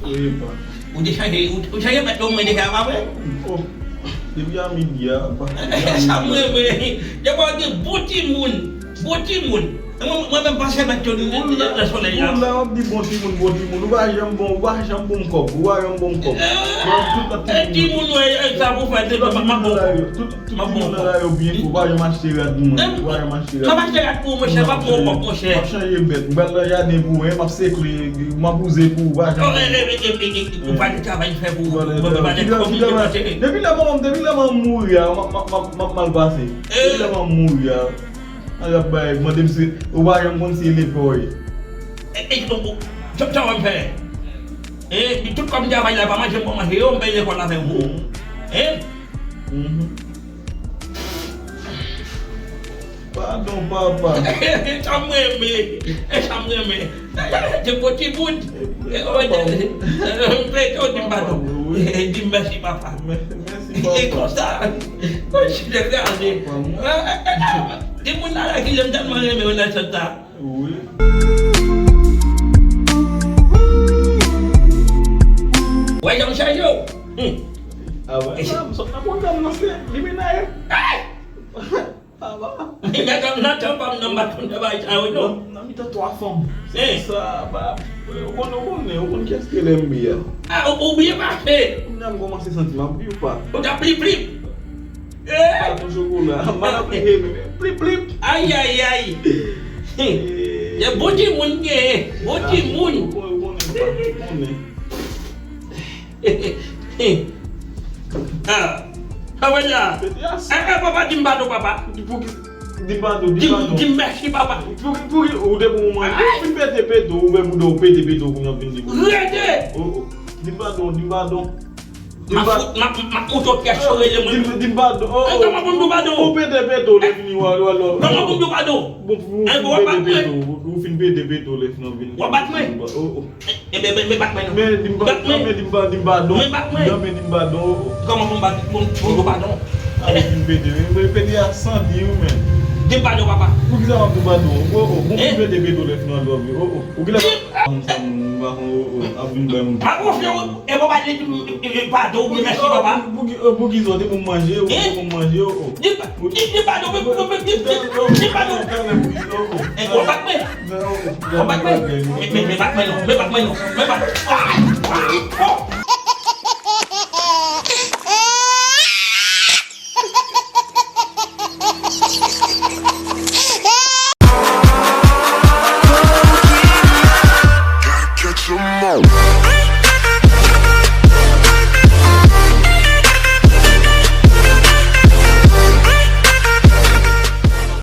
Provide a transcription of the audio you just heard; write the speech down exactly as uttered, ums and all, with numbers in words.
Epa. Ou te chanje, ou, ou chanje mèt la, ou mwen deja, pa vre? Oh, depi a midi a, pa. Sa m renmen. Depi w gen bon timoun, bon timoun. Mwen, mwen menm pase mèt yo nan solèy la. Ou la, w ap di bon timoun, bon timoun. Ou pa janm bon, ou pa janm bon kòb. Ou pa janm bon kòb. Mwen tout tan timoun. Timoun, wè, sa pou fè, se pa, pa bon. Tout timoun nan la yo byen, ou pa janm achte rad pou mwen. Ou pa janm achte rad. M ap achte rad pou ou, monchè, m ap pran kòb, monchè. M ap chanje bèt. M pral nan jaden pou ou, m ap sekle, m ap wouze pou ou, ou pa janm. Ou pa gen travay fè pou ou. Depi lè manman m, depi lè manman m mouri a, m ap, m ap, m ap, m ap mal pase. Depi lè manman m mouri a. An y ap bay, mande m si ou pa janm konn si e lepè w ye. E, e, ou, ou, sa, sa w ap fè? E, tout kòb m travay la, pa manje m pran manje yo, m peye lekòl la fè pou ou. E? Mhm. Padon, papa. Sa m renmen. E sa m renmen. Se bon timoun. E, m plede w di m padon. Di m mèsi, papa. Mèsi, papa. E konsa. Mwen chita kraze. Timoun nan la ki lè m tèlman renmen yo nan sant la. Wi. Wè, jan m chanje w. Hmm. Ah wè, m sot nan pwogram nan, se li menaj. Ay! Ah, papa. Nan tan, nan tan pa m nan, m pa t konn fè bagay sa yo, non. Nan, nan mitan twa fanm. Se sa, ba, ou konn, ou konnen, ou konn kiyès ki lè m byen. Ah, ou, ou byen mache. Kounye a m kòmanse santi m ap byen ou pa. Ou t ap plip plip. Eh! Baton chokola. M pa nan plip, plip plip. Ay, ay, ay. Eh. Bon timoun genyen. Bon timoun. Ou konnen, ou konnen, ou konnen. Ah. Sa vle di a. Eh, eh, papa, di m padon, papa. Di pou ki, di m padon, di m padon. Di m mèsi, papa. Pou ki, pou ki, ou te pou mwen. Ou fin pete peto, ou ouvè bouda, ou pete peto, kounye a w vin di m. Rete! Oh, oh. Di m padon, di m padon. M ap fout, m ap, m ap moute yon pyès, yo rele mwen. Di m, di m padon. Oh, oh. Kòman pou m di w padon? Ou pete peto, lè fini, w al, w al, w al. Kòman pou m di w padon? Bon, pou, ou fin pete peto, ou, ou fin pete peto, lè fini, w vin. W ap bat mwen? Oh, oh. Ebyen, men, men bat mwen non. Men di m pa, bat mwen. Men di m pa, di m padon. Men bat mwen. Non, men di m padon. Kòman pou m bat, pou m, pou m di w padon? Ah, ou fin pete, men pete a santi ou men. Di m padon, papa. Poukisa w ap di m padon? Oh, oh, bon, ou pete peto lè fini w al dòmi. Oh, oh. Ou genlè pa konn sa moun, ou pa konn, oh, oh, ap vin bay moun. Pa konfye w, e bon, ba li, li, li, li padon, ou di mèsi, papa. Pou ki, pou ki zòt, e pou m manje, ou pou m manje, oh, oh. Di, di, di padon, di, di, di, di padon. E w ap bat mwen. W ap bat mwen. Men, men, men bat mwen non, men bat mwen non, men bat mwen. Gotta catch 'em all.